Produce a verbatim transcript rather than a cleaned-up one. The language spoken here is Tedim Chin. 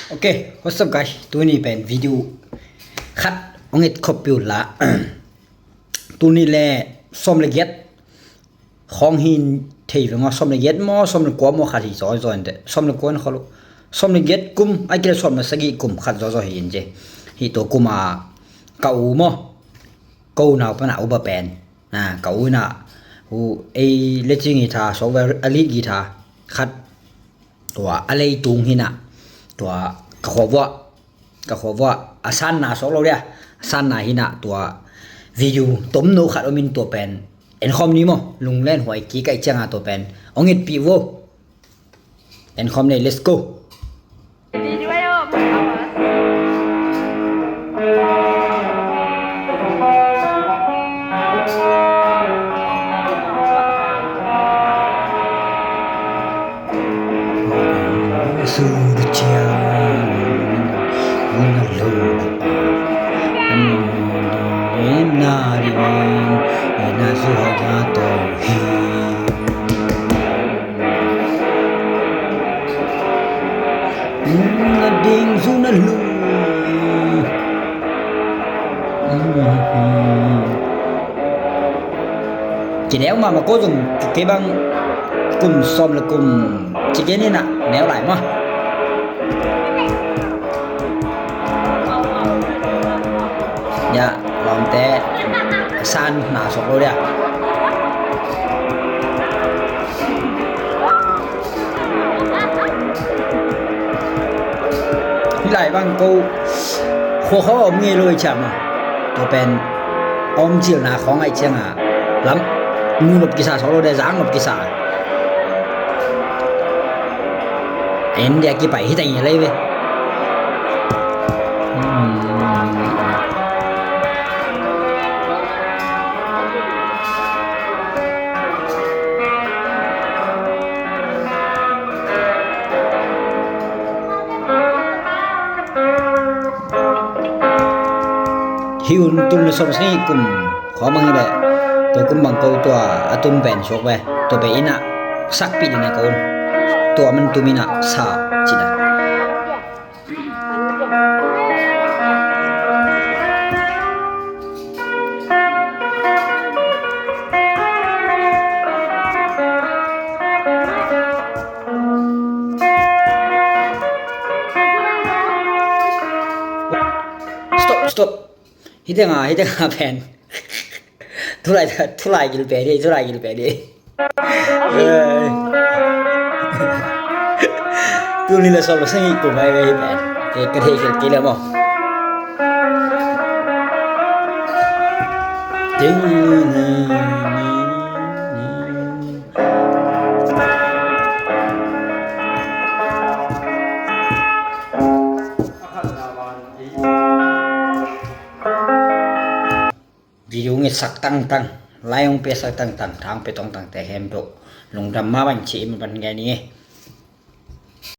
Ok, what's up guys? Tuni pen video khat hong et khop piu la. Tuni le sawm le giat khawng hi thei ve maw, sawm le giat maw, sawm le kua maw, khat hi zaw zaw in te. Sawm le kua in khawl uh. Sawm le giat kum, ai kile sawm le sagih kum khat zaw zaw hi in ce. Hi tua kum a ka u maw, ka u nau pan a upa pen. Na, ka u in a, u ei le cing hi tha, software a lead hi tha. Khat tua a leitung hi na, tua ka khuavuah, ka khuavuah a sanna sawk lo dia, a sanna hi na, tua video tomno khat om in tua pen en khawm ni maw, lunglen huai kik ai cianga tua pen hong etpih vo. En khawm ni, let's go. Na ding zu na lu. Ci neu mama ko zong kei bang kum sawm le kum ci gen hi na, neu lai maw. Ya, lawmte san na sawk lo dia. Hih lai bang ko khua khawng om ngei lo i ciam a, tua pen a om cilna khawng ai cianga lam nu nop kisa sawk lo dia, zang nop kisa. En dia kipai hi ta ngi lei ve. Hi un tul na sawm sini kum khawng mang hi le, tua kum bang ko tua a tum pen suak ve, tua pen ina sakpi ding na ko un, tua man tum ina sa ci da. Stop, stop. Hi teng a, hi teng a pen. Thulai, thulai gil pen hi, thulai gil pen hi. Tuni le sawm le sagih kum ai ve hi pen. Te ka thei kei le maw. Ding. Video ngetsak tangtang, lai hong piasak tangtang, thang pe tongtang te hem do. Lungdam mah bang ci i mah bang ngai ni.